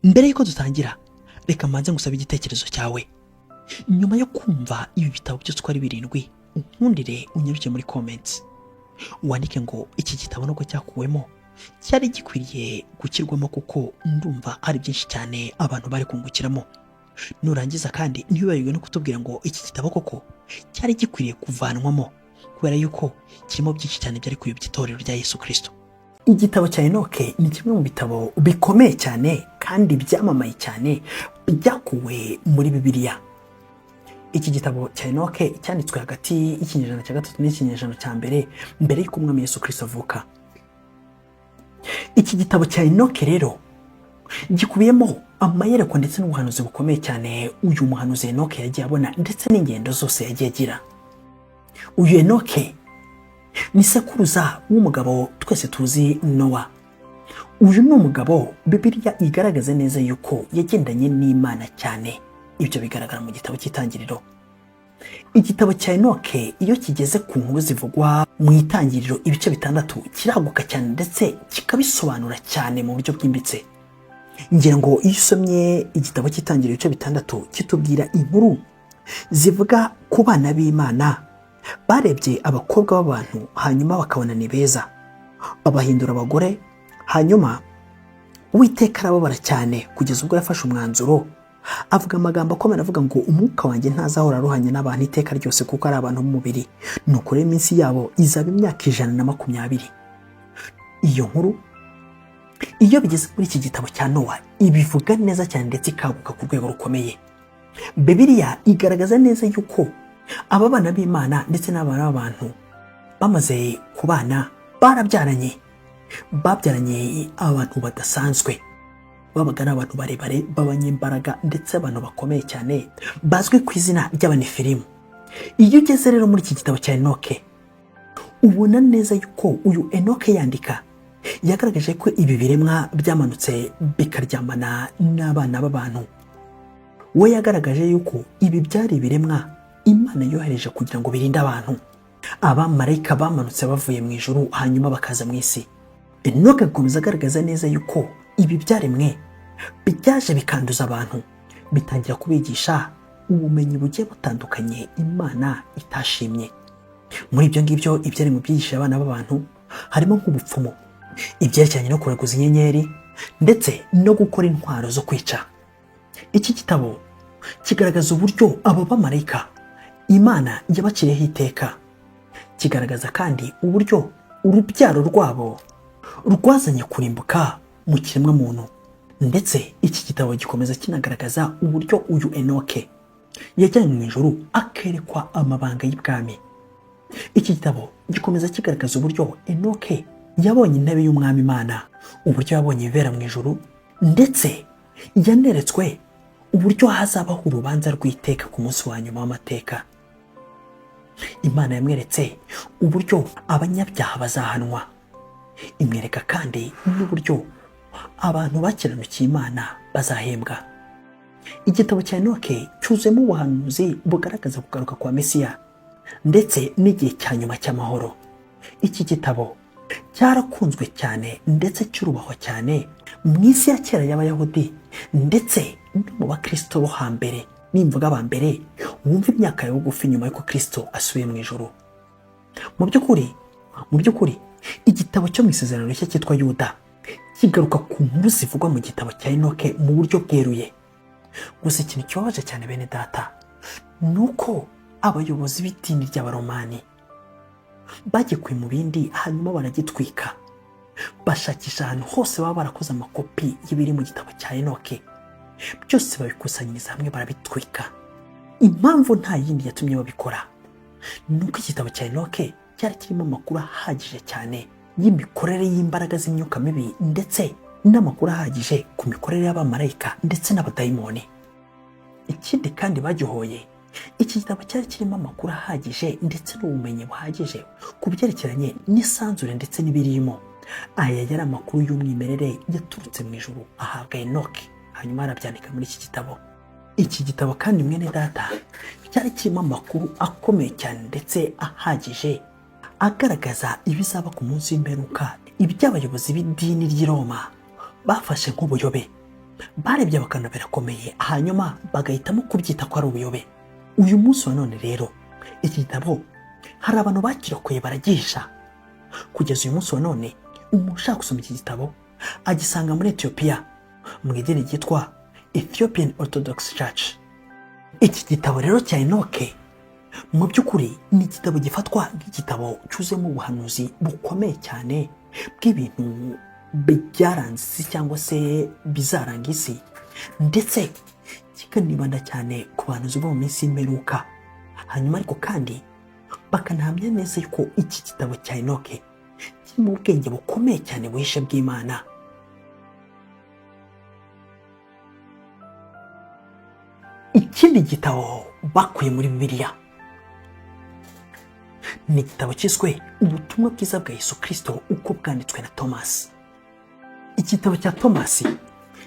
Mbere y'uko dutangira, reka mbanze ngusabe igitekerezo cyawe. Nyuma yo kumva ibi bitabo byose uko ari birindwi, unkundire unyaruke muri comments wandike ngo iki gitabo nubwo cyakuwemo cyari gikwiriye gushyirwamo, kuko ndumva ari byinshi cyane abantu bari kungukiramo. Nurangiza kandi ntiwibagirwe no kutubwira ngo iki gitabo koko cyari gikwiriye kuvanwamo, kubera yuko kirimo byinshi cyane byari kuyobya itorero rya Yesu Kirisito. Igitabo cya Enoke ni kimwe mu bitabo bikomeye cyane kandi byamamaye cyane byakuwe muri Bibiliya. Iki gitabo cya Enoke cyanditswe hagati y'ikinyejana cya gatatu n'ikinyejana cya mbere mbere y'uko Umwami Yesu Kirisito avuka. Iki gitabo cya Enoke rero gikubiyemo amayerekwa ndetse n'ubuhanuzi bukomeye cyane uyu muhanuzi Enoke yagiye abona, ndetse n'ingendo zose yagiye agira. Uyu Enoke ni sekuruza w'umugabo twese tuzi, Nowa. Uyu ni umugabo Bibiliya igaragaza neza yuko yagendanye n'Imana cyane. Ibyo bigaragara mu gitabo cy'Itangiriro. Igitabo cya Enoke iyo kigeze ku nkuru zivugwa mu Itangiriro ibice 6, kiraguka cyane ndetse kikabisobanura cyane mu buryo bwimbitse. Ngira ngo iyo usomye igitabo cy'Itangiriro ibice 6, kitubwira inkuru zivuga ku bana b'Imana barebye abakobwa b'abantu, hanyuma bakabona ni beza, babahindura abagore. Hanyuma Uwiteka arababara cyane kugeza ubwo yafashe umwanzuro, avuga amagambo akomeye, avuga ngo: "Umwuka wanjye ntazahora aruhanya n'abantu iteka ryose, kuko ari abantu b'umubiri. Nuko rero iminsi yabo izaba imyaka 120." Iyo nkuru iyo bigeze muri iki gitabo cya Nowa, ibivuga neza cyane ndetse ikaguka ku rwego rukomeye. Bibiliya igaragaza neza yuko aba bana b'Imana ndetse n'abana b'abantu bamaze kubana, barabyaranye, babyaranye abantu badasanzwe. Babaga ari abantu barebare b'abanyembaraga ndetse abantu bakomeye cyane bazwi ku izina ry'Abanefilimu. Iyo ugeze rero muri iki gitabo cya Enoke, ubona neza yuko uyu Enoke yandika yagaragaje ko ibi biremwa byamanutse bikaryamana n'abana b'abantu. We yagaragaje yuko ibi byari ibiremwa Imana yohereje kugira ngo birinde abantu, abamarayika bamanutse bavuye mu ijuru hanyuma bakaza mu isi. Enoke agakomeza agaragaza neza yuko ibi byaremwe byaje bikanduza abantu, bitangira kubigisha ubumenyi bugiye butandukanye Imana itashimye. Muri ibyo ngibyo ibyaremwe byigisha abana b'abantu harimo nk'ubupfumu, ibyerekeranye no kuraguza inyenyeri, ndetse no gukora intwaro zo kwica. Iki gitabo kigaragaza uburyo abo bamarayika Imana yabaciriyeho iteka. Kigaragaza kandi uburyo urubyaro rwabo rwazanye kurimbuka mu kiremwamuntu. Ndetse iki gitabo gikomeza kinagaragaza uburyo uyu Enoke yajyanywe mu ijuru akerekwa amabanga y'ibwami. Iki gitabo gikomeza kigaragaza uburyo Enoke yabonye intebe y'Umwami Imana, uburyo yabonye ibibera mu ijuru, ndetse yaneretswe uburyo hazabaho urubanza rw'iteka ku munsi wa nyuma w'amateka. Imana yamweretse uburyo abanyabyaha bazahanwa, imwereka kandi n'uburyo abantu bakiranukiye Imana bazahembwa. Igitabo cya Enoke cyuzuyemo ubuhanuzi bugaragaza kugaruka kwa Mesiya ndetse n'igihe cya nyuma cy'amahoro. Iki gitabo cyarakunzwe cyane ndetse cyurubahwa cyane mu isi ya kera y'Abayahudi ndetse no mu Bakristo bo hambere. Nimvuga ba mbere, wumva imyaka ya bugufi nyuma y'uko Kristo asubiye mu ijuru. Mu by'ukuri igitabo cyo mu Isezerano Rishya cyitwa Yuda kigaruka ku nkuru zivugwa mu gitabo cya Enoke mu buryo bweruye. Gusa ikintu kibabaje cyane, bene data, ni uko abayobozi b'idini ry'Abaromani bagikuye mu bindi, hanyuma baragitwika. Bashakisha ahantu hose baba barakoze amakopi y'ibiri mu gitabo cya Enoke, byose babikusanyiriza hamwe barabitwika. Impamvu nta yindi yatumye babikora ni uko igitabo cya Enoke cyari kirimo amakuru ahagije cyane y'imikorere y'imbaraga z'imyuka mibi, ndetse n'amakuru ahagije ku mikorere y'abamarayika ndetse n'abadayimoni. Ikindi kandi bagihoye, iki gitabo cyari kirimo amakuru ahagije ndetse n'ubumenyi buhagije ku byerekeranye n'isanzure ndetse n'ibirimo. Aya yari amakuru y'umwimerere yaturutse mu ijuru ahabwa Enoke, hanyuma arabyandika muri iki gitabo. Iki gitabo kandi, mwene data, cyari kirimo amakuru akomeye cyane ndetse ahagije agaragaza ibizaba ku munsi w'imperuka, iby'abayobozi b'idini ry'i Roma bafashe nk'ubuyobe. Barebye bakabona birakomeye, hanyuma bagahitamo kubyita ko ari ubuyobe. Uyu munsi wa none rero iki gitabo hari abantu bakirokoye baragihisha. Kugeza uyu munsi wa none, umuntu ushaka gusoma iki gitabo agisanga muri Etiyopiya, mu idini ryitwa Ethiopian Orthodox Church. Iki gitabo rero cya Enoke mu by'ukuri ni igitabo gifatwa nk'igitabo cyuzuyemo ubuhanuzi bukomeye cyane bw'ibintu byaranze isi cyangwa se bizaranga isi, ndetse kikanibanda cyane ku bahanuzi bo mu minsi y'imperuka. Hanyuma ariko kandi bakanahamya neza yuko iki gitabo cya Enoke kirimo ubwenge bukomeye cyane buhishe bw'Imana. Ikindi gitabo bakuye muri Bibiliya ni igitabo cyiswe Ubutumwa Bwiza bwa Yesu Kirisito uko bwanditswe na Tomasi. Igitabo cya Tomasi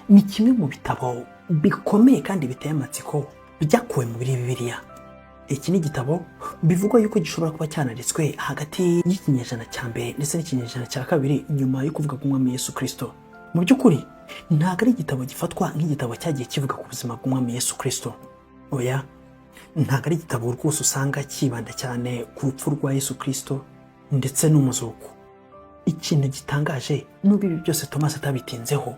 ni kimwe mu bitabo bikomeye kandi biteye amatsiko byakuwe muri Bibiliya. Iki ni igitabo bivugwa yuko gishobora kuba cyananditswe hagati y'ikinyejana cya mbere ndetse n'ikinyejana cya kabiri nyuma yo kuvuga k'Umwami Yesu Kirisito. Mu by'ukuri ntabwo ari igitabo gifatwa nk'igitabo cyagiye kivuga ku buzima bw'Umwami Yesu Kirisito. Oya, ntabwo ari igitabo rwose usanga kibanda cyane ku rupfu rwa Yesu Kirisito ndetse n'umuzuko. Ikintu gitangaje, nubwo ibi byose Tomasi atabitinzeho,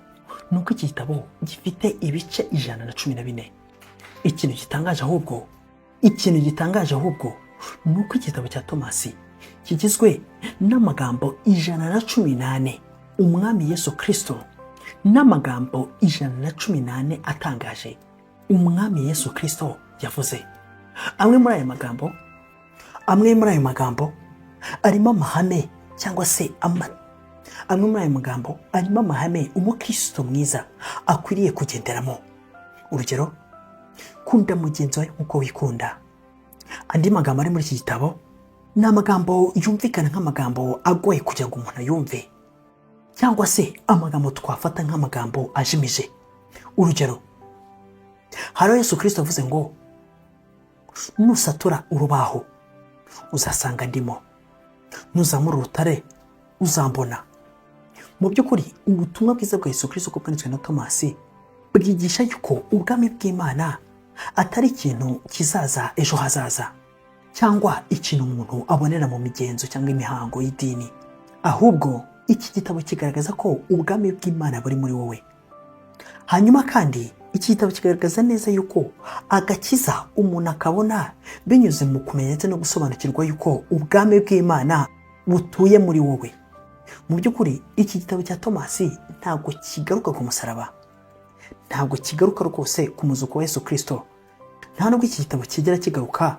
ni uko iki gitabo gifite ibice 114. Ikintu gitangaje ahubwo ni uko igitabo cya Tomasi kigizwe n'amagambo 114 Umwami Yesu Kirisito, n'amagambo 114 atangaje Umwami Yesu Kirisito yavuze. Amwe muri ayo magambo arimo amahame cyangwa se amwe muri ayo magambo arimo amahame umukristo mwiza akwiriye kugenderamo. Urugero, kunda mugenzi wawe nk'uko wikunda. Andi magambo ari muri iki gitabo ni amagambo yumvikana nk'amagambo agoye kugira ngo umuntu ayumve, cyangwa se amagambo twafata nk'amagambo ajimije. Urugero, hari aho Yesu Kirisito avuze ngo nusatura urubaho uzasanga ndimo, nuzamura urutare uzambona. Mu by'ukuri ubutumwa bwiza bwa Yesu Kirisito uko bwanditswe na Tomasi bwigisha yuko ubwami bw'Imana atari ikintu kizaza ejo hazaza, cyangwa ikintu umuntu abonera mu migenzo cyangwa imihango y'idini. Ahubwo iki gitabo kigaragaza ko ubwami bw'Imana buri muri wowe. Hanyuma kandi iki gitabo kigaragaza neza yuko agakiza umuntu akabona binyuze mu kumenya ndetse no gusobanukirwa yuko ubwami bw'Imana butuye muri wowe. Mu by'ukuri iki gitabo cya Tomasi ntabwo kigaruka ku musaraba, ntabwo kigaruka rwose ku muzuko wa Yesu Kirisito, nta nubwo iki gitabo kigera kigaruka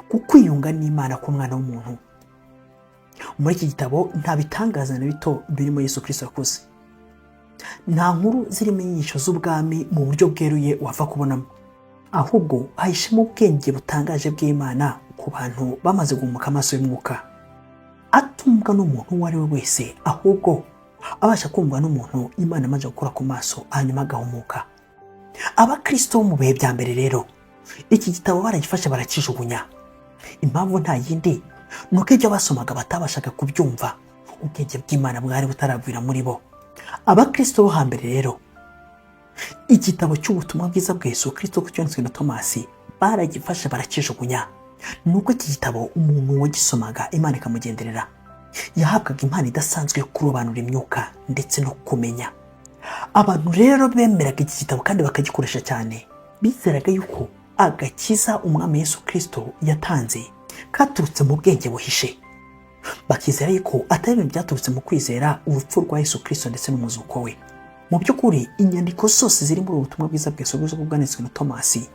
ku kwiyunga n'Imana k'umwana w'umuntu. Muri iki gitabo nta bitangaza na bito birimo Yesu Kirisito yakoze, nta nkuru zirimo inyigisho z'ubwami mu buryo bweruye wapfa kubonamo, ahubwo hahishemo ubwenge butangaje bw'Imana ku bantu bamaze guhumuka amaso y'umwuka, atumvwa n'umuntu uwo ari we wese, ahubwo abasha kumvwa n'umuntu Imana amaze gukora ku maso hanyuma agahumuka. Abakristo bo mu bihe bya mbere rero iki gitabo baragifashe barakijugunya. Impamvu nta yindi ni uko ibyo basomaga batabashaga kubyumva, ubwenge bw'Imana bwari butaragwira muri bo. Abakristo bo hambere rero igitabo cy'ubutumwa bwiza bwa Yesu Kirisito cyanditswe na Tomasi baragifashe barakijugunya. Nuko iki gitabo umuntu wagisomaga Imana ikamugenderera, yahabwaga impano idasanzwe yo kurobanura imyuka ndetse no kumenya. Abantu rero bemeraga iki gitabo kandi bakagikoresha cyane, bizeraga yuko agakiza Umwami Yesu Kirisito yatanze katurutse mu bwenge buhishe, bakizera yuko atari ibintu byaturutse mu kwizera urupfu rwa Yesu Kirisito ndetse n'umuzuko we. Mu by'ukuri inyandiko zose ziri muri ubu butumwa bwiza bwa Yesu Kirisito bwanditswe na Tomasi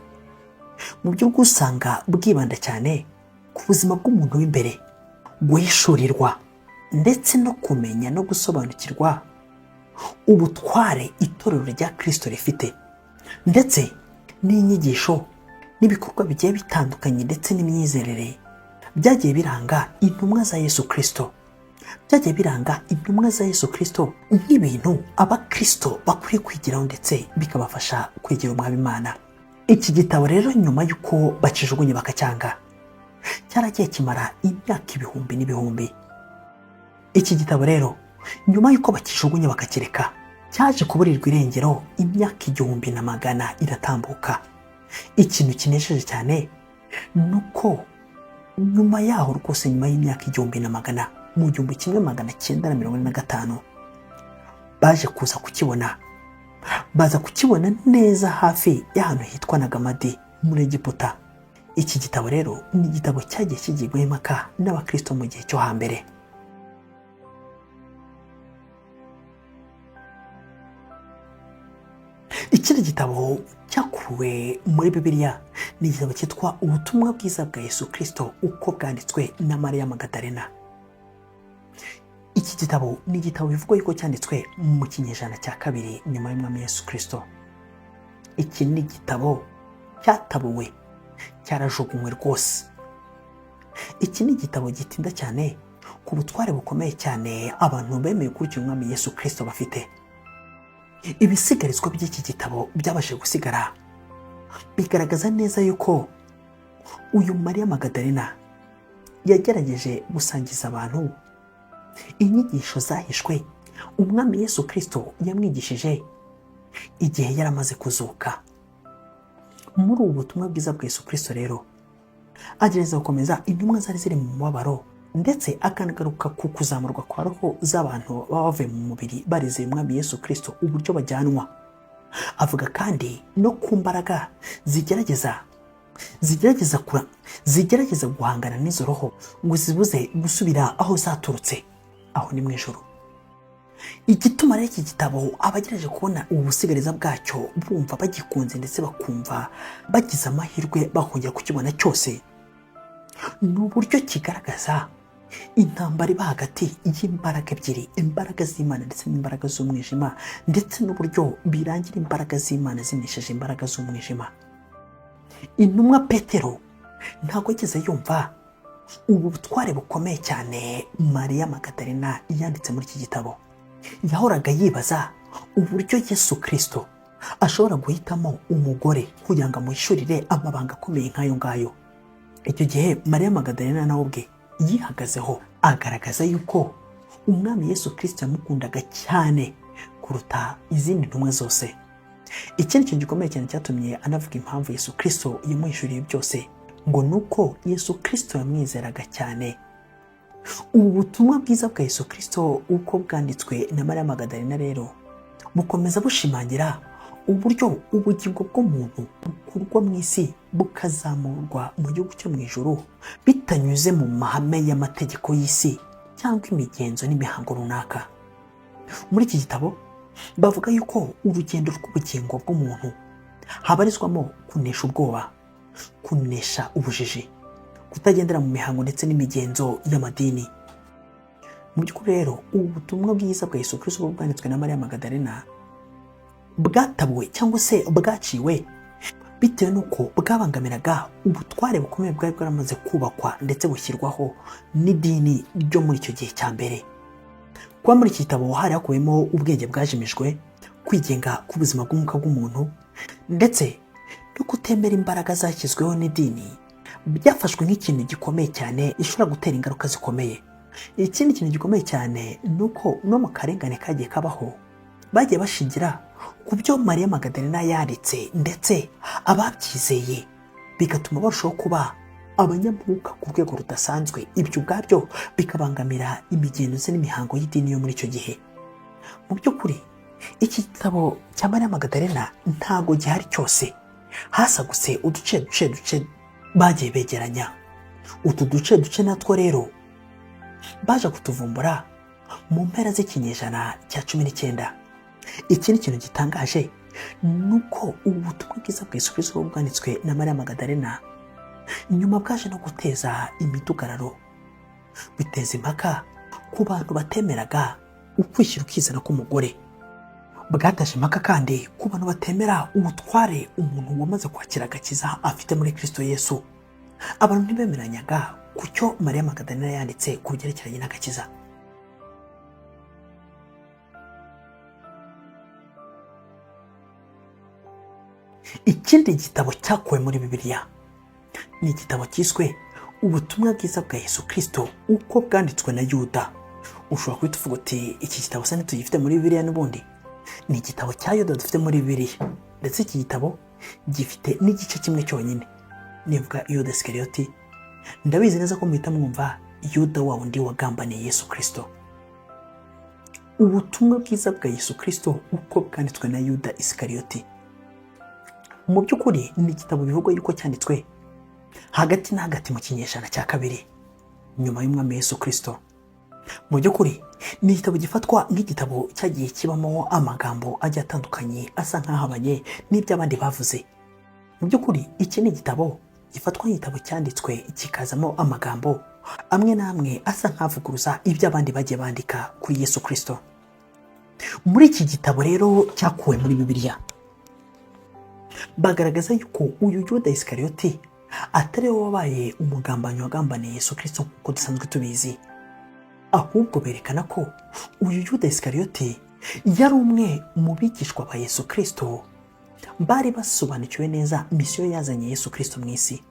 mu by'ukuri usanga bwibanda cyane ku buzima bw'umuntu w'imbere, guhishurirwa ndetse no kumenya no gusobanukirwa ubutware itorero rya Kirisito rifite, ndetse n'inyigisho n'ibikorwa bigiye bitandukanye ndetse n'imyizerere byagiye biranga intumwa za Yesu Kirisito, byagiye biranga intumwa za Yesu Kirisito nk'ibintu abakristo bakwiye kwigiraho ndetse bikabafasha kwegera Umwami Imana. Iki gitabo rero nyuma y'uko bakijugunye bakacyanga, cyaragiye kimara imyaka ibihumbi n'ibihumbi. Iki gitabo rero nyuma y'uko bakijugunye bakakireka, Cyaje kuburirwa irengero, imyaka 1400 iratambuka. Ikintu kinejeje cyane ni uko nyuma yaho rwose, nyuma y'imyaka 1400, mu 1945, baje kuza kukibona. Baza kukibona neza hafi y'ahantu hitwa Nagamadi muri Egiputa. Iki gitabo rero ni igitabo cyagiye kigirwaho impaka n'abakristo mu gihe cyo hambere. Ikindi gitabo cyakuwe muri Bibiliya ni igitabo cyitwa Ubutumwa Bwiza bwa Yesu Kristo uko bwanditswe na Mariya Magadalena. Iki gitabo ni igitabo bivugwa yuko cyanditswe mu kinyejana cya kabiri nyuma y'umwami Yesu Kristo. Iki ni igitabo cyatabuwe, cyarajugunywe rwose. Iki ni igitabo gitinda cyane ku butware bukomeye cyane abantu bemeye gukurikira umwami Yesu Kristo bafite. Ibisigarizwa by'iki gitabo byabashije gusigara bigaragaza neza yuko uyu Mariya Magadalena yagerageje gusangiza abantu inyigisho zahishwe umwami Yesu Kristo yamwigishije igihe yari amaze kuzuka. Muri ubu butumwa bwiza bwa Yesu Kristo rero agerageza gukomeza intumwa zari ziri mu mubabaro, ndetse akanagaruka ku kuzamurwa kwa roho z'abantu baba bavuye mu mubiri barizeye umwami Yesu Kristo uburyo bajyanwa. Avuga kandi no ku mbaraga zigerageza guhangana n'izo roho ngo zibuze gusubira aho zaturutse, aho ni mu ijuru. Igituma rero iki gitabo abagerageje kubona ubusigariza bwacyo bumva bagikunze ndetse bakumva bagize amahirwe bakongera kukibona cyose, ni uburyo kigaragaza intambara iba hagati y'imbaraga ebyiri, imbaraga z'Imana ndetse n'imbaraga z'umwijima, ndetse n'uburyo birangira imbaraga z'Imana zinesheje imbaraga z'umwijima. Intumwa Petero ntabwo yigeze yumva ubu butware bukomeye cyane Mariya Magadalena yanditse muri iki gitabo. Yahoraga yibaza uburyo Yesu Kristo ashobora guhitamo umugore kugira ngo amuhishurire amabanga akomeye nk'ayo ngayo. Icyo gihe Mariya Magadalena nawe ubwe yihagazeho agaragaza yuko umwami Yesu Kristo yamukundaga cyane kuruta izindi ntumwa zose. Ikindi kintu gikomeye cyane cyatumye anavuga impamvu Yesu Kristo yamuhishuriye byose, ngo ni uko Yesu Kristo yamwizeraga cyane. Ubu butumwa bwiza bwa Yesu Kristo uko bwanditswe na Mariya Magadalena rero bukomeza bushimangira uburyo ubugingo bw'umuntu bukurwa mu isi bukazamurwa mu gihugu cyo mu ijuru bitanyuze mu mahame y'amategeko y'isi cyangwa imigenzo n'imihango runaka. Muri iki gitabo bavuga yuko urugendo rw'ubugingo bw'umuntu habarizwamo kunesha ubwoba, kunesha ubujiji, kutagendera mu mihango ndetse n'imigenzo y'amadini. Mu by'ukuri rero ubu butumwa bwiza bwa Yesu Kristo bwanditswe na Mariya Magadalena bwatabuwe cyangwa se bwaciwe bitewe n'uko bwabangamiraga ubutware bukomeye bwari bwaramaze kubakwa ndetse bushyirwaho n'idini ryo muri icyo gihe cya mbere. Kuba muri iki gitabo hari hakubiyemo ubwenge bwajimijwe, kwigenga k'ubuzima bw'umwuka bw'umuntu, ndetse no kutemera imbaraga zashyizweho n'idini, byafashwe nk'ikintu gikomeye cyane gishobora gutera ingaruka zikomeye. Ikindi kintu gikomeye cyane ni uko no mu karengane kagiye kabaho bagiye bashingira ku byo Mariya Magadalena yanditse, ndetse ababyizeye bigatuma barushaho kuba abanyamwuka ku rwego rudasanzwe. Ibyo ubwabyo bikabangamira imigenzo n'imihango y'idini yo muri icyo gihe. Mu by'ukuri iki gitabo cya Mariya Magadalena ntago gihari cyose, hasagutse uduce duce duce bagiye begeranya. Utu duce duce natwo rero baje kutuvumbura mu mpera z'ikinyejana cya 19. Ikindi kintu gitangaje ni uko ubu butumwa bwiza bwa Yesu Kristo bwanditswe na Mariya Magadalena nyuma bwaje no guteza imidugararo, biteza impaka ku bantu batemeraga ukwishyira ukizana k'umugore. Bwataje impaka kandi ku bantu batemera ubutware umuntu wamaze kwakira agakiza afite muri Kristo Yesu. Abantu ntibemeranyaga ku cyo Mariya Magadalena yanditse ku byerekeranye n'agakiza. Ikindi gitabo cyakuwe muri Bibiliya ni igitabo cyiswe Ubutumwa Bwiza bwa Yesu Kristo uko bwanditswe na Yuda. Ushobora guhita uvuga uti iki gitabo se ntitugifite muri Bibiliya n'ubundi? Ni igitabo cya Yuda dufite muri Bibiliya, ndetse iki gitabo gifite n'igice kimwe cyonyine. Nivuga Yuda Isikariyoti, ndabizi neza ko muhita mwumva Yuda wa wundi wagambaniye Yesu Kristo. Ubutumwa bwiza bwa Yesu Kristo uko bwanditswe na Yuda Isikariyoti. Mu by'ukuri ni igitabo bivugwa yuko cyanditswe hagati na hagati mu kinyejana cya kabiri nyuma y'umwami Yesu Kristo. Mu by'ukuri ni igitabo gifatwa nk'igitabo cyagiye kibamo amagambo agiye atandukanye asa nk'ahabanye n'ibyo abandi bavuze. Mu by'ukuri iki ni igitabo gifatwa nk'igitabo cyanditswe kikazamo amagambo amwe n'amwe asa nk'avuguruza ibyo abandi bagiye bandika kuri Yesu Kristo. Muri iki gitabo rero cyakuwe muri Bibiliya, bagaragaza yuko uyu Yuda Isikariyoti atari we wabaye umugambanyi wagambaniye Yesu Kristo nk'uko dusanzwe tubizi, ahubwo berekana ko uyu Yuda Isikariyoti yari umwe mu bigishwa ba Yesu Kristo bari basobanukiwe neza misiyo yazanye Yesu Kristo mu isi.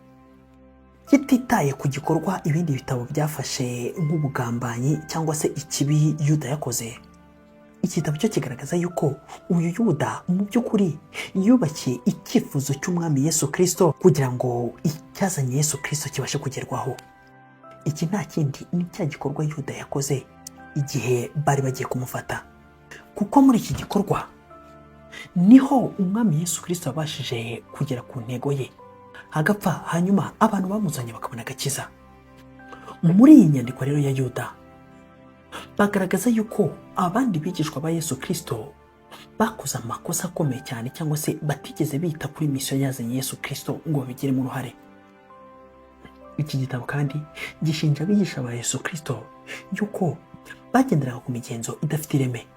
Kititaye ku gikorwa ibindi bitabo byafashe nk'ubugambanyi cyangwa se ikibi Yuda yakoze, igitabo cyo kigaragaza yuko uyu Yuda mu by'ukuri yubakiye icyifuzo cy'umwami Yesu Kristo kugira ngo icyazanye Yesu Kristo kibashe kugerwaho. Iki nta kindi ni cya gikorwa Yuda yakoze igihe bari bagiye kumufata, kuko muri iki gikorwa niho umwami Yesu Kristo yabashije kugera ku ntego ye, agapfa, hanyuma abantu bamuzanye bakabona agakiza. Muri iyi nyandiko rero ya Yuda bagaragaza yuko abandi bigishwa ba Yesu Kristo bakoze amakosa akomeye cyane, cyangwa se batigeze bita kuri misiyo yazanye Yesu Kristo ngo babigiremo uruhare. Iki gitabo kandi gishinja abigisha ba Yesu Kristo yuko bagenderaga ku migenzo idafite ireme,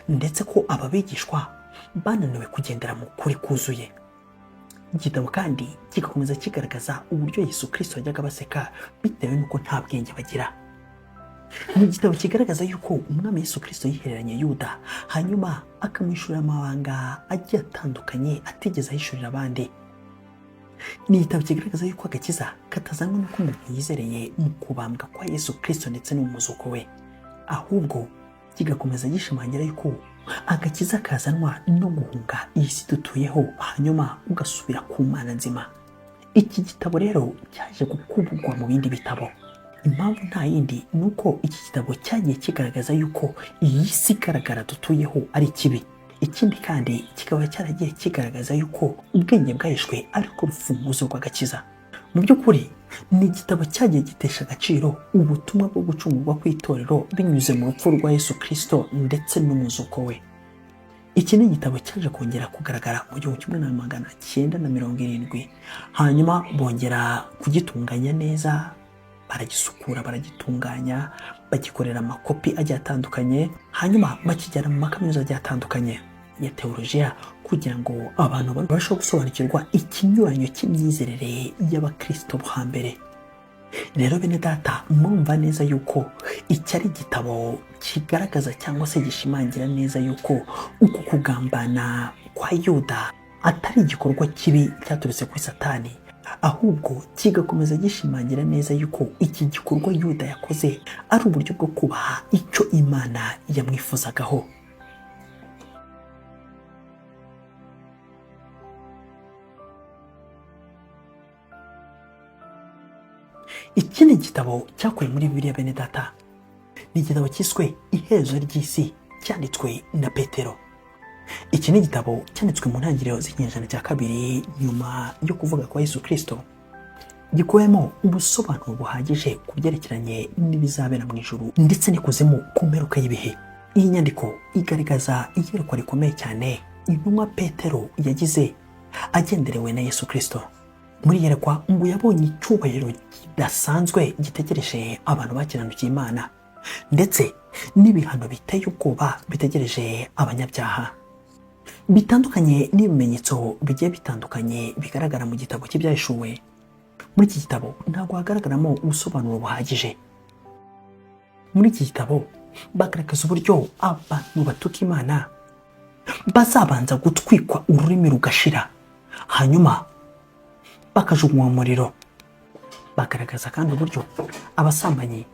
ndetse ko aba bigishwa bananiwe kugendera mu kuri kuzuye. Igitabo kandi kigakomeza kigaragaza uburyo Yesu Kristo yajyaga baseka bitewe n'uko nta bwenge bagira. Ni igitabo kigaragaza yuko umwami Yesu Kristo yihereranye Yuda, hanyuma akamwishurira amabanga agiye atandukanye atigeze ahishurira abandi. Ni igitabo kigaragaza yuko agakiza katazanwa n'uko umuntu yizereye mu kubambwa kwa Yesu Kristo ndetse n'umuzuko we, ahubwo kigakomeza gishimangira yuko agakiza kazanwa no guhunga iyi si dutuyeho, hanyuma ugasubira ku Mana nzima. Iki gitabo rero cyaje gukubugwa mu bindi bitabo. Impamvu nta yindi ni uko iki gitabo cyagiye kigaragaza yuko iyi si igaragara dutuyeho ari kibi. Ikindi kandi kikaba cyaragiye kigaragaza yuko ubwenge bwahishwe ariko rufunguzo rw'agakiza. Mu by'ukuri ni igitabo cyagiye gitesha agaciro ubutumwa bwo gucungurwa kw'itorero binyuze mu rupfu rwa Yesu Kristo ndetse n'umuzuko we. Iki ni igitabo cyaje kongera kugaragara mu 1970, hanyuma bongera kugitunganya neza, baragisukura, baragitunganya, bagikorera amakopi agiye atandukanye, hanyuma bakijyana mu makaminuza agiye atandukanye ya teolojiya kugira ngo abantu babashe gusobanukirwa ikinyuranyo cy'imyizerere y'abakristo bo hambere. Rero bene data, murumva neza yuko iki ari igitabo kigaragaza cyangwa se gishimangira neza yuko uku kugambana kwa Yuda atari igikorwa kibi cyaturutse kuri Satani, ahubwo kigakomeza gishimangira neza yuko iki gikorwa Yuda yakoze ari uburyo bwo kubaha icyo Imana yamwifuzagaho. Iki ni igitabo cyakuwe muri Bibiliya bene data. Ni igitabo cyiswe Iherezo ry'Isi, cyanditswe na Petero. Iki ni igitabo cyanditswe mu ntangiriro z'ikinyejana cya kabiri nyuma yo kuvuga kwa Yesu Kristo, gikubiyemo ubusobanuro buhagije ku byerekeranye n'ibizabera mu ijuru ndetse n'ikuzimu ku mperuka y'ibihe. Iyi nyandiko igaragaza iyerekwa rikomeye cyane intumwa Petero yagize agenderewe na Yesu Kristo. Muri iyerekwa ngo yabonye icyubahiro kidasanzwe gitegereje abantu bakiranukiye Imana, ndetse n'ibihano biteye ubwoba bitegereje abanyabyaha. Bitandukanye n'ibimenyetso bigiye bitandukanye bigaragara mu gitabo cy'Ibyahishuwe, muri iki gitabo ntabwo hagaragaramo ubusobanuro buhagije. Muri iki gitabo bagaragaza uburyo abantu batuka Imana bazabanza gutwikwa ururimi rugashira, hanyuma bakajugunywa mu muriro. Bagaragaza kandi uburyo abasambanyi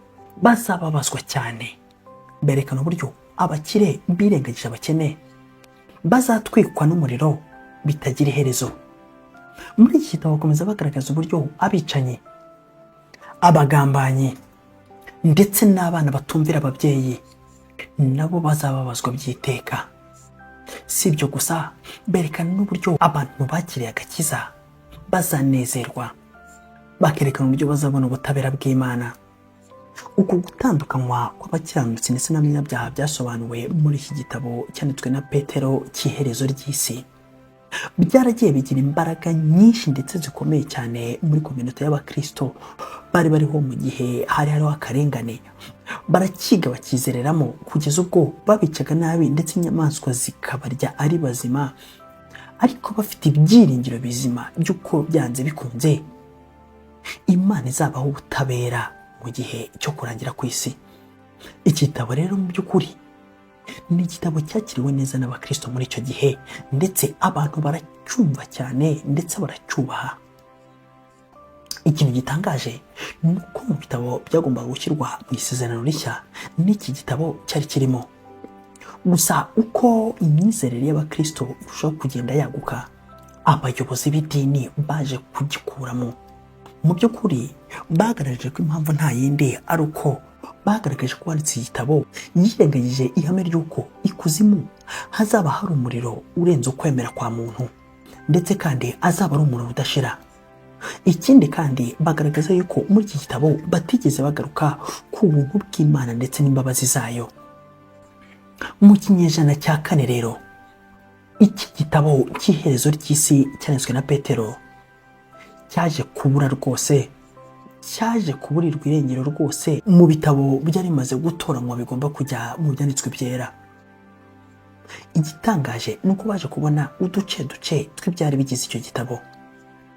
bazababazwa cyane. Berekana uburyo abakire birengagije abakene Bazatwikwa n'umuriro bitagira iherezo. Muri iki gitabo bakomeza bagaragaza uburyo abicanyi, abagambanyi ndetse n'abana batumvira ababyeyi nabo bazababazwa by'iteka. Si ibyo gusa, berekana n'uburyo abantu bakiriye agakiza bazanezerwa, bakerekana uburyo bazabona ubutabera bw'Imana. Uku gutandukanywa kw'abakiranutsi ndetse n'abanyabyaha byasobanuwe muri iki gitabo cyanditswe na Petero cy'iherezo ry'isi, byaragiye bigira imbaraga nyinshi ndetse zikomeye cyane muri communauté y'abakristo bari bariho mu gihe hari hariho akarengane. Barakiga, bakizereramo, kugeza ubwo babicaga nabi ndetse inyamaswa zikabarya ari bazima, ariko bafite ibyiringiro bizima by'uko byanze bikunze Imana izabaho ubutabera mu gihe cyo kurangira ku isi. Iki gitabo rero mu by'ukuri ni igitabo cyakiriwe neza n'abakristo muri icyo gihe, ndetse abantu baracyumva cyane ndetse baracyubaha. Ikintu gitangaje ni uko mu bitabo byagombaga gushyirwa mu Isezerano Rishya n'iki gitabo cyari kirimo. Gusa uko imyizerere y'abakristo irushaho kugenda yaguka, abayobozi b'idini baje kugikuramo. Mu by'ukuri bagaragaje ko impamvu nta yindi ari uko bagaragaje ko uwanditse igitabo yirengagije ihame ry'uko ikuzimu hazaba hari umuriro urenze ukwemera kwa muntu, ndetse kandi azaba ari umuriro udashira. Ikindi kandi, bagaragaza yuko muri iki gitabo batigeze bagaruka ku buntu bw'Imana ndetse n'imbabazi zayo. Mu kinyejana cya kane rero, iki gitabo cy'iherezo ry'isi cyanditswe na Petero cyaje kubura rwose, cyaje kuburirwa irengero rwose mu bitabo byari bimaze gutoranywa bigomba kujya mu byanditswe byera. Igitangaje ni uko baje kubona uduce duce tw'ibyari bigize icyo gitabo.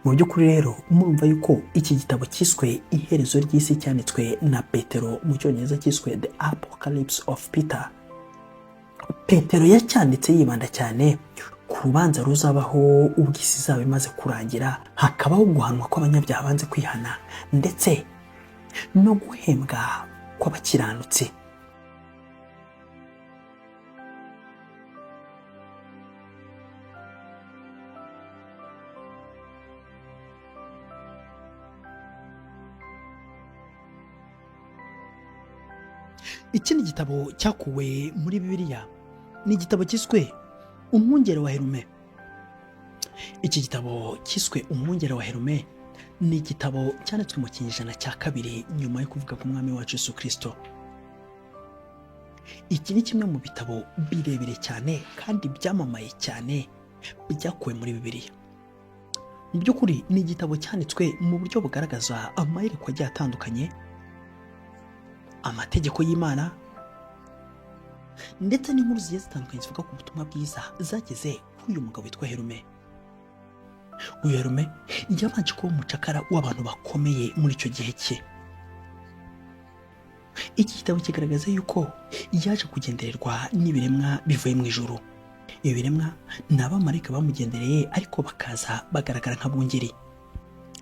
Mu by'ukuri rero murumva yuko iki gitabo cyiswe Iherezo ry'Isi cyanditswe na Petero, mu Cyongereza cyiswe The Apocalypse of Peter. Petero yacyanditse yibanda cyane ku rubanza ruzabaho ubwo isi izaba imaze kurangira, hakabaho guhanwa kw'abanyabyaha banze kwihana ndetse no guhembwa kw'abakiranutsi. Ikindi gitabo cyakuwe muri Bibiliya ni igitabo cyiswe Umwungeri wa Herume. Iki gitabo cyiswe Umwungeri wa Herume ni igitabo cyanditswe mu kinyejana cya kabiri nyuma yo kuvuka k'Umwami wacu Yesu Kirisito. Iki ni kimwe mu bitabo birebire cyane kandi byamamaye cyane byakuwe muri Bibiliya. Mu by'ukuri ni igitabo cyanditswe mu buryo bugaragaza amayerekwa agiye atandukanye, amategeko y'Imana ndetse n'inkuru zigiye zitandukanye zivuga ku butumwa bwiza zageze kuri uyu mugabo witwa Herume. Uyu Herume yabanje kuba umucakara w'abantu bakomeye muri icyo gihe cye. Iki gitabo kigaragaza yuko yaje kugendererwa n'ibiremwa bivuye mu ijuru. Ibi biremwa ni abamarayika bamugendereye, ariko bakaza bagaragara nk'abungeri,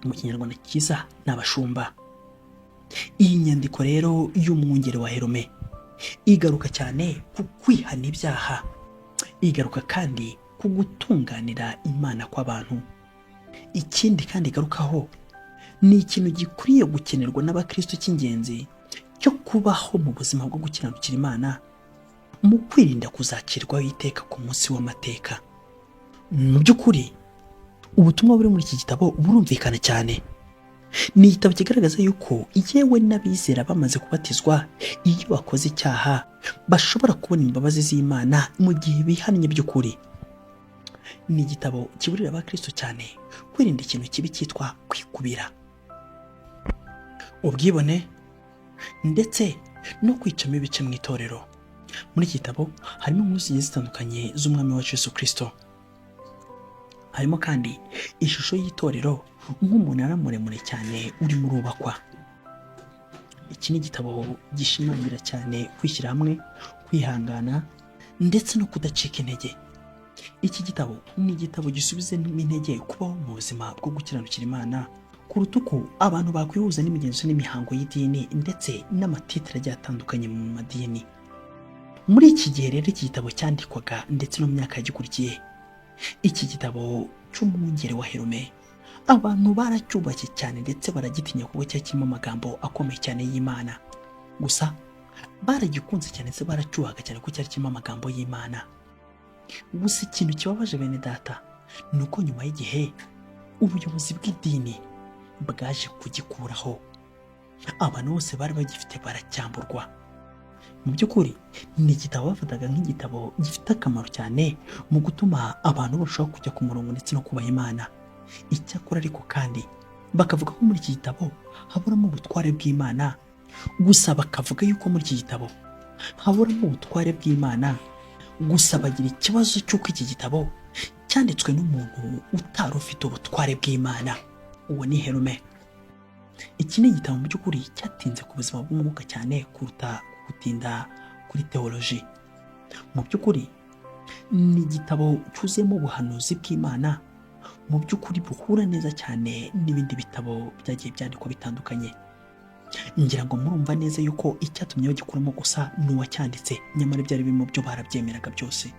mu Kinyarwanda cyiza ni abashumba. Iyi nyandiko rero y'Umwungeri wa Herume igaruka cyane ku kwihana ibyaha, igaruka kandi ku gutunganira Imana kw'abantu. Ikindi kandi igarukaho ni ikintu gikwiriye gukenerwa n'abakristo cy'ingenzi cyo kubaho mu buzima bwo gukiranukira Imana mu kwirinda kuzacirwaho iteka ku munsi w'amateka. Mu by'ukuri ubutumwa buri muri iki gitabo burumvikana cyane. Ni igitabo kigaragaza yuko yewe n'abizera bamaze kubatizwa, iyo bakoze icyaha bashobora kubona imbabazi z'Imana mu gihe bihannye by'ukuri. Ni igitabo kiburira abakristo cyane kwirinda ikintu kibi cyitwa kwikubira, ubwibone ndetse no kwicamo ibice mu itorero. Muri iki gitabo harimo inkuru zigiye zitandukanye z'Umwami wacu Yesu Kirisito. Harimo kandi ishusho y'itorero nk'umunara muremure cyane urimo urubakwa. Iki ni igitabo gishimangira cyane kwishyira hamwe, kwihangana ndetse no kudacika intege. Iki gitabo ni igitabo gisubiza intege kubaho mu buzima bwo gukiranukira Imana kuruta uko abantu bakwihuza n'imigenzo n'imihango y'idini ndetse n'amatitire agiye atandukanye mu madini. Muri iki gihe rero iki gitabo cyandikwaga ndetse no mu myaka yagikurikiye, iki gitabo cy'Umwungeri wa Herume abantu baracyubashye cyane ndetse baragitinya kuko cyari kirimo amagambo akomeye cyane y'Imana. Gusa baragikunze cyane ndetse baracyubahaga cyane kuko cyari kirimo amagambo y'Imana. Gusa ikintu kibabaje bene data ni uko nyuma y'igihe ubuyobozi bw'idini bwaje kugikuraho, abantu bose bari bagifite baracyamburwa. Mu by'ukuri ni igitabo bafataga nk'igitabo gifite akamaro cyane mu gutuma abantu barushaho kujya ku murongo ndetse no kubaha Imana. Icyakora ariko kandi bakavuga ko muri iki gitabo haburamo ubutware bw'Imana. Gusa bakavuga yuko muri iki gitabo haburamo ubutware bw'Imana. Gusa bagira ikibazo cy'uko iki gitabo cyanditswe n'umuntu utari ufite ubutware bw'Imana, uwo ni Herume. Iki ni igitabo mu by'ukuri cyatinze ku buzima bw'umwuka cyane kuruta gutinda kuri teoloji. Mu by'ukuri ni igitabo cyuzuyemo ubuhanuzi bw'Imana, mu by'ukuri buhura neza cyane n'ibindi bitabo byagiye byandikwa bitandukanye. Ngira ngo murumva neza yuko icyatumye bagikuramo gusa ni uwacyanditse, nyamara ibyari birimo byo barabyemeraga byose.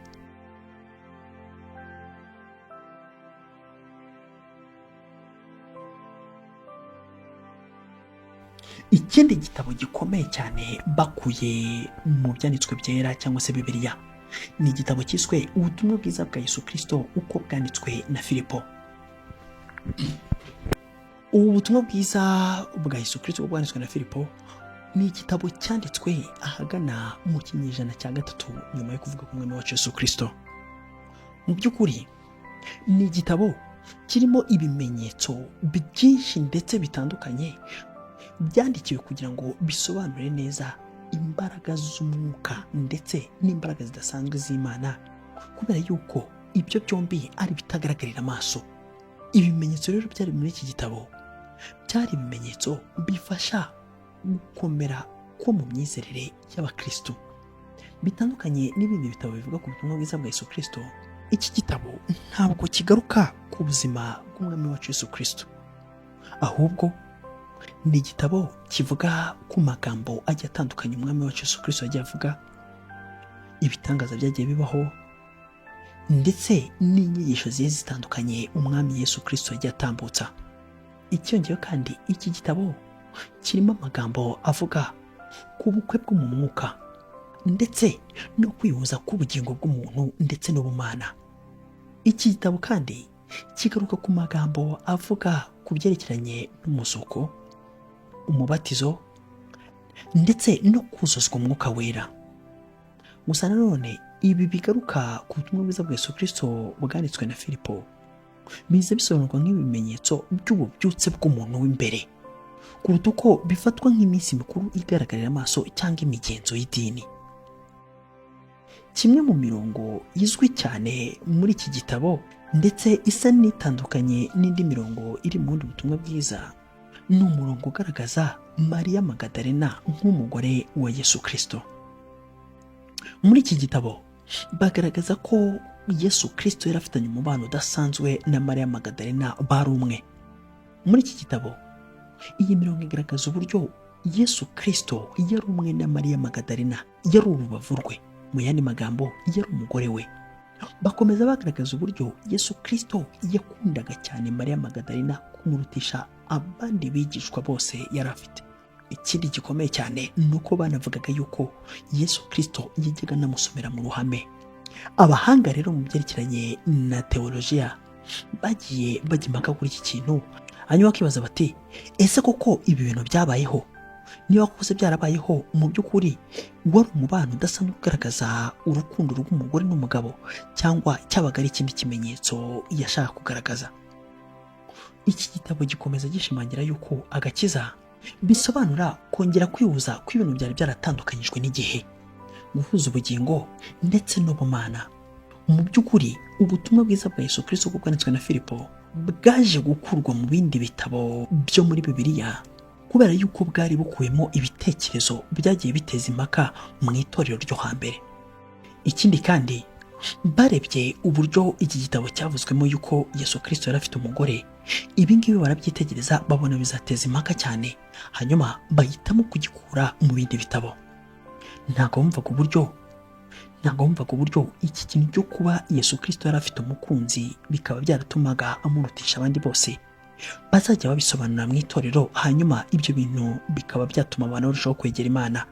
Ikindi gitabo gikomeye cyane bakuye mu byanditswe byera cyangwa se Bibiliya ni igitabo cyiswe Ubutumwa Bwiza bwa Yesu Kristo uko bwanditswe na Filipo. Ubu butumwa bwiza bwa Yesu Kristo uko bwanditswe na Filipo ni igitabo cyanditswe ahagana mu kinyejana cya 3 nyuma yo kuvuka k'Umwami wacu Yesu Kristo. Mu by'ukuri ni igitabo kirimo ibimenyetso byinshi ndetse bitandukanye byandikiwe kugira ngo bisobanure neza imbaraga z'umwuka ndetse n'imbaraga zidasanzwe z'Imana, kubera yuko ibyo byombi ari ibitagaragarira amaso. Ibimenyetso rero byari muri iki gitabo byari ibimenyetso bifasha gukomera ko mu myizerere y'abakristo. Bitandukanye n'ibindi bitabo bivuga ku butumwa bwiza bwa Yesu Kristo, iki gitabo ntabwo kigaruka ku buzima bw'Umwami wacu Yesu Kristo, ahubwo ni igitabo kivuga ku magambo agiye atandukanye Umwami wacu Yesu Kristo yagiye avuga, ibitangaza byagiye bibaho, ndetse n'inyigisho zigiye zitandukanye Umwami Yesu Kristo yagiye atambutsa. Icyongeyeho kandi iki gitabo kirimo amagambo avuga ku bukwe bwo mu mwuka ndetse no kwihuza k'ubugingo bw'umuntu ndetse n'ubumana. Iki gitabo kandi kigaruka ku magambo avuga ku byerekeranye n'umuzuko, umubatizo ndetse no kuzuzwa Umwuka Wera. Gusa nanone ibi bigaruka ku butumwa bwiza bwa Yesu Kristo bwanditswe na Filipo biza bisobanurwa nk'ibimenyetso by'ububyutse bw'umuntu w'imbere kuruta uko bifatwa nk'iminsi mikuru igaragarira amaso cyangwa imigenzo y'idini. Kimwe mu mirongo izwi cyane muri iki gitabo ndetse isa n'itandukanye n'indi mirongo iri mu bundi butumwa bwiza ni umurongo ugaragaza Mariya Magadalena nk'umugore wa Yesu Kristo. Muri iki gitabo bagaragaza ko Yesu Kristo yari afitanye umubano udasanzwe na Mariya Magadalena bari umwe. Muri iki gitabo iyi mirongo igaragaza uburyo Yesu Kristo yari umwe na Mariya Magadalena, yari urubavu rwe, mu yandi magambo yari umugore we. Bakomeza bagaragaza uburyo Yesu Kristo yakundaga cyane Mariya Magadalena kumurutisha abandi bigishwa bose yari afite. Ikindi gikomeye cyane ni uko banavugaga yuko Yesu Kristo yajyaga anamusomera mu ruhame. Abahanga rero mu byerekeranye na teolojiya bagiye bajya impaka kuri iki kintu, hanyuma bakibaza bati ese koko ibi bintu byabayeho? Niba kose byarabayeho, mu by'ukuri wari umubano udasanzwe ugaragaza urukundo rw'umugore n'umugabo, cyangwa cyabaga ari ikindi kimenyetso yashaka kugaragaza? Iki gitabo gikomeza gishimangira yuko agakiza bisobanura kongera kwihuza kw'ibintu byari byaratandukanyijwe n'igihe, guhuza ubugingo ndetse n'ubumana. Mu by'ukuri ubutumwa bwiza bwa Yesu Kristo bwanditswe na Filipo bwaje gukurwa mu bindi bitabo byo muri Bibiliya kubera yuko bwari bukuyemo ibitekerezo byagiye biteza impaka mu itorero ryo hambere. Ikindi kandi barebye uburyo iki gitabo cyavuzwemo yuko Yesu Kristo yari afite umugore, ibi ngibi barabyitegereza babona bizateza impaka cyane, hanyuma bahitamo kugikura mu bindi bitabo. Ntabwo bumvaga uburyo Ntabwo bumvaga uburyo iki kintu cyo kuba Yesu Kirisito yari afite umukunzi bikaba byaratumaga amurutisha abandi bose, bazajya babisobanura mu itorero, hanyuma ibyo bintu bikaba byatuma abantu barushaho kwegera Imana.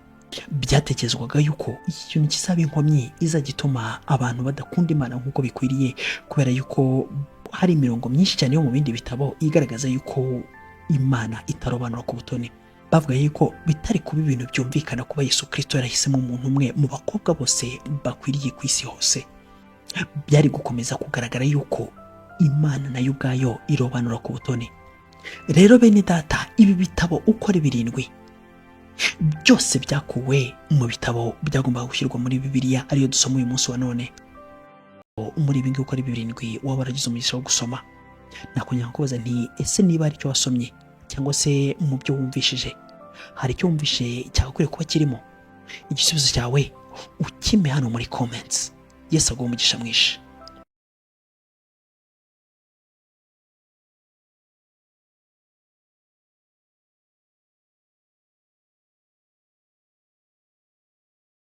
Byatekerezwaga yuko iki kintu kizaba inkomyi izajya ituma abantu badakunda Imana nk'uko bikwiriye, kubera yuko hari imirongo myinshi cyane yo mu bindi bitabo igaragaza yuko Imana itarobanura ku butoni. Bavuga yuko bitari kuba ibintu byumvikana kuba Yesu Kirisito yarahisemo umuntu umwe mu bakobwa bose bakwiriye ku isi hose. Byari gukomeza kugaragara yuko Imana nayo ubwayo irobanura ku butoni. Rero bene data, ibi bitabo uko ari birindwi byose byakuwe mu bitabo byagombaga gushyirwa muri Bibiliya, ariyo dusoma uyu munsi wa none. Muri ibi ngibi uko ari birindwi waba waragize umugisha wo gusoma, nakongera kubaza nti: ese niba hari icyo wasomye cyangwa se mu byo wumvishije hari icyo wumvishe cyagakwiye kuba kirimo? Igisubizo cyawe ukime hano muri comments. Yesu aguhe umugisha mwinshi.